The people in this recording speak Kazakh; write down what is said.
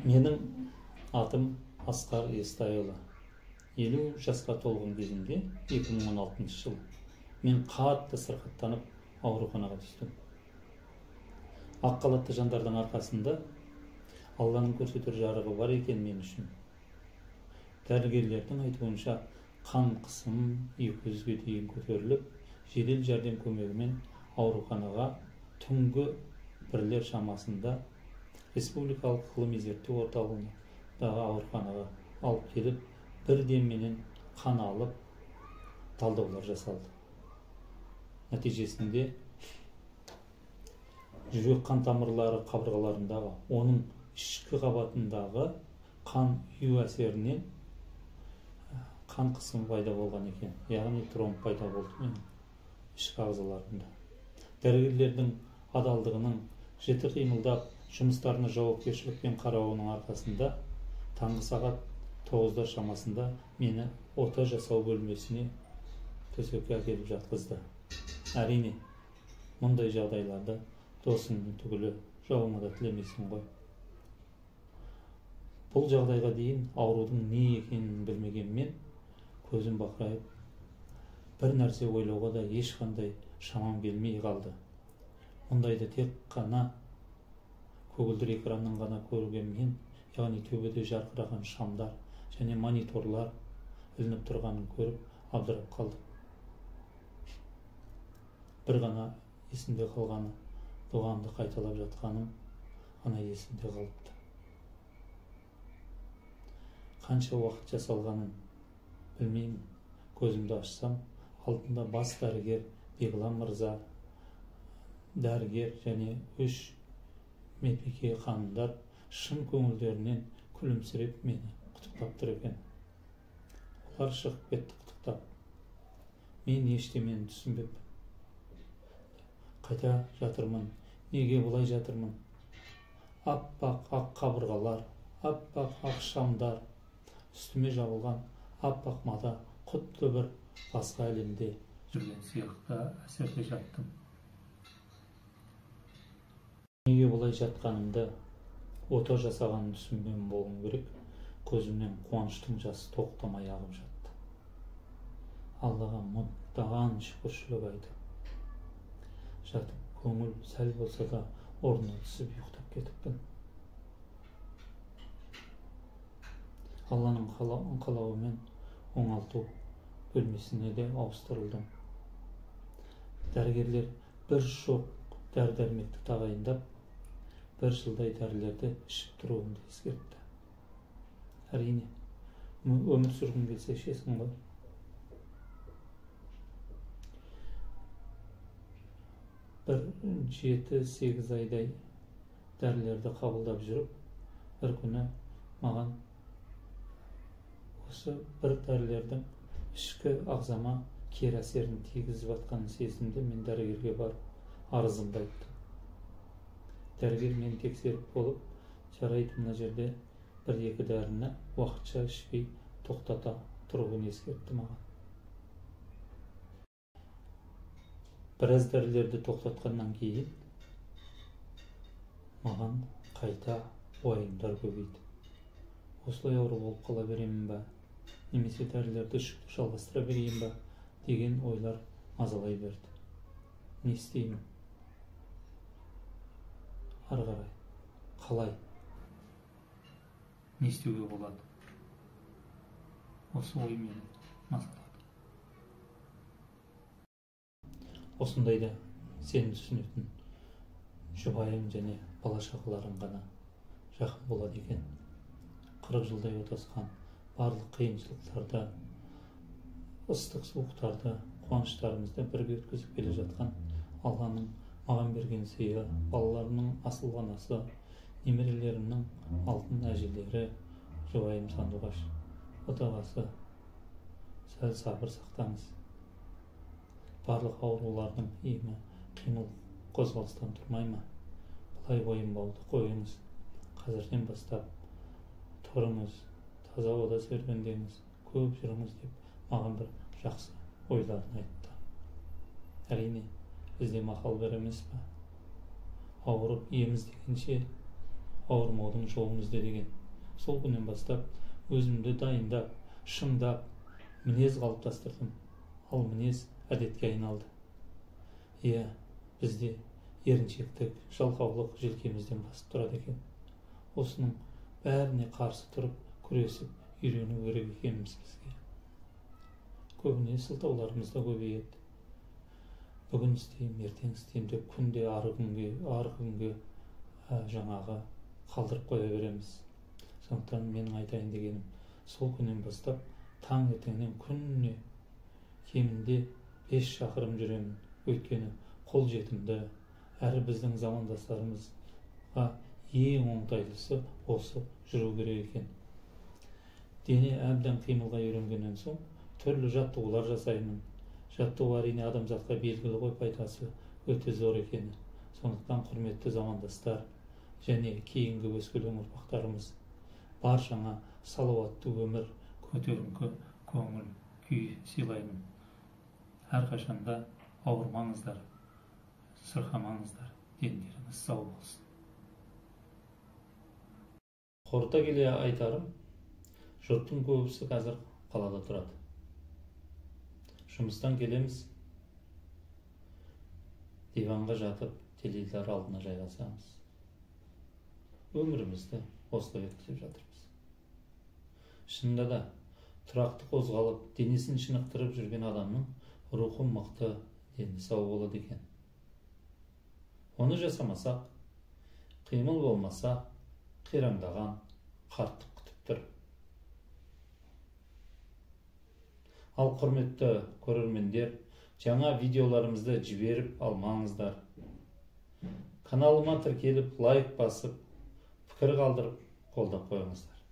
Менің атым Асқар Естайұлы. 50 жасқа толған кезімде 2016 жыл мен қатты сырқаттанып ауруханаға түстім. Ақ халатты жандардың арқасында Алланың көрсетер жарығы бар екен мен үшін. Дәрігерлердің айтуынша қан қысым 200-ге дейін көтеріліп, жедел жәрдем көмегімен ауруханаға түнгі бірлер шамасында Республикалық ғылыми зерттеу орталығындағы ауруханаға алып келіп, бір демменен қан алып, талдаулар жасалды. Нәтижесінде жүрек қан тамырлары қабырғаларындағы, оның ішкі қабатындағы қан ұю әсерінен қан қысымы пайда болған екен, яғни тромб пайда болды менің ішкі ағзаларымда. Дәрігерлердің адалдығының, жіті қимылдап, жұмыстарына жауапкершілікпен қарауының арқасында таңғы сағат 9-дар шамасында мені ота жасау бөлмесіне төсекке әкеліп жатқызды. Әрине, мұндай жағдайларды досыңның түгілі жауыңа да тілемейсің ғой. Бұл жағдайға дейін аурудың не екенін білмегенмен көзім бақырайып, бір нәрсе ойлауға да ешқандай шамам келмей қалды. Мұндайды тек қана көгілдір экраннан ғана көргенмен, яғни төбеде жарқыраған шамдар және мониторлар ілініп тұрғанын көріп абдырап қалдым. Бір ғана есімде қалғаны, дұғамды қайталап жатқаным ғана есімде қалыпты. Қанша уақыт жасалғанын білмеймін. Көзімді ашсам, алдында бас дәрігер Беглан мырза, дәрігер және 3 медбике ханымдар шын көңілдерінен күлімсіреп мені құттықтап тұр екен. Олар шығып кетті құттықтап. Мен ештемені түсінбеппін. Қайда жатырмын, неге бұлай жатырмын? Аппақ ақ қабырғалар, аппақ ақ шамдар, үстіме жабылған аппақ мата, құтты бір басқа әлемде жүрген сияқты әсерде жаттым. Неге бұлай жатқанымды, ота жасағанын түсінген болуым керек, көзімнен қуаныштың жасы тоқтамай ағып жатты. Аллаға мыңдаған шүкіршілік айтып жатып, көңіл сәл болса да орнына түсіп ұйықтап кетіппін. Алланың қалауымен оңалту бөлмесіне де ауыстырылдым. Дәрігерлер бір шоқ дәрі-дәрмекті тағайындап, бір жылдай дәрілерді ішіп тұруымды ескертті. Әрине, өмір сүргің келсе ішесің ғой. Бір 7-8 айдай дәрілерді қабылдап жүріп, бір күні маған осы бір дәрілердің ішкі ағзама кері әсерін тигізіп жатқанын сезінді. Мен дәрігерге барып арызымды айттым. Дәрігер мені тексеріп болып, жарайды, мына жерде бір-екі дәріні уақытша ішпей тоқтата тұруын ескертті маған. Біраз дәрілерді тоқтатқаннан кейін маған қайта уайымдар көбейді. Осылай ауру болып қала беремін ба, немесе дәрілерді ішуді жалғастыра берейін ба деген ойлар мазалай берді. Не істеймін? Ары қарай қалай? Не істеуге болады? Осы ой мені мазалады. Осындайда сені түсінетін жұбайың және бала-шағаларың ғана жақын болады екен. 40 жылдай отасқан барлық қиыншылықтарды, ыстық суықтарды, қуаныштарымызды бірге өткізіп келе жатқан Алланың маған берген сыйы, балаларымның асыл анасы, немерелерімнің алтын әжелері, жұбайым Сандуғаш, отағасы, сәл сабыр сақтаңыз. Барлық аурулардың емі қимыл қозғалыстан тұрмай ма? Бұлай уайымдауды қойыңыз. Қазірден бастап тұрыңыз, таза ауада серуендеңіз, көп жүріңіз деп маған бір жақсы ойларын айтты. Әрине, бізде мақал бар емес пе? Ауырып ем іздегенше, ауырмаудың жолын ізде деген. Сол күннен бастап өзімді дайындап, шыңдап, мінез қалыптастырдым. Ал мінез әдетке айналды. Иә, бізде еріншектік, жалқаулық желкемізден басып тұрады екен. Осының бәріне қарсы тұрып, күресіп, үйрену керек екенбіз бізге. Көбіне сылтауларымыз да көбейеді. Бүгін істеймін, ертең істеймін деп күнде ары күнге жаңағы қалдырып қоя береміз. Сондықтан менің айтайын дегенім, сол күннен бастап таңертеңнен күніне кемінде 5 шақырым жүремін. Өйткені қол жетімді, әрі біздің замандастарымызға ең оңтайлысы осы жүру керек екен. Дене әбден қимылға үйренгеннен соң түрлі жаттығулар жасаймын. Жаттығу әрине адамзатқа белгілі ғой, пайдасы өте зор екені. Сондықтан құрметті замандастар және кейінгі өскелең ұрпақтарымыз, баршаңа салауатты өмір, көтеріңкі көңіл күй сыйлаймын. Әрқашанда ауырмаңыздар, сырқамаңыздар, дендеріңіз сау болсын. Қорыта келе айтарым, жұрттың көбісі қазір қалада тұрады. Жұмыстан келеміз, диванға жатып, теледидар алдына жайғасамыз. Өмірімізді осылай өткізіп жатырмыз. Шынында да тұрақты қозғалып, денесін шынықтырып жүрген адамның рухы мықты, дені сау болады екен. Оны жасамасақ, қимыл болмаса, қираңдаған қарттық күтіп тұр. Ал құрметті көрермендер, жаңа видеоларымызды жіберіп алмаңыздар. Каналыма тіркеліп, лайк басып, пікір қалдырып, қолдап қойыңыздар.